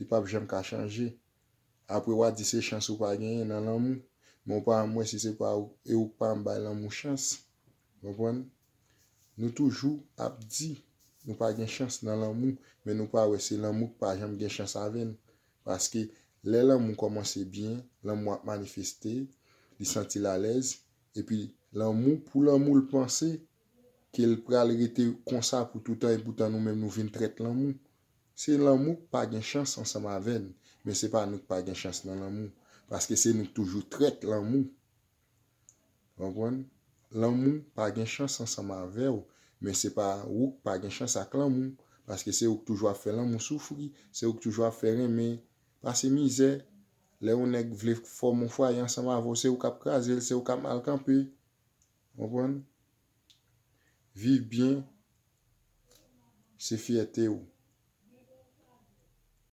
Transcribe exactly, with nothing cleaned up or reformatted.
li p ap janm ka chanje. Apre w a di se chans ou pa genyen nan lanmou. Men w pa janm wè si se pa ou, e ou k pa janm bay lanmou chans. Konprann? Nou toujou ap di nou pa gen chans nan lanmou, men nou pa wè se lanmou k pa janm gen chans avè n. Paske lè lanmou kòmanse byen, lanmou ap manifeste, li santi l alèz, epi lanmou, pou lanmou l panse ke l pral rete konsa pou toutan, epoutan nou menm nou vin trèt lanmou. Se lanmou k pa gen chans ansanm avè n, men se pa nou k pa gen chans nan lanmou. Paske se nou k toujou trèt lanmou. Konprann? Lanmou pa gen chans ansanm avè w, men se pa ou k pa gen chans ak lanmou, paske se ou k toujou ap fè lanmou soufri, se ou k toujou ap fè renmen pase mizè. Lè yon nèg vle fòme yon fwaye ansanm avè w, se ou k ap kraze l, se ou k ap mal kanpe. Konprann? Viv byen, se fyète w.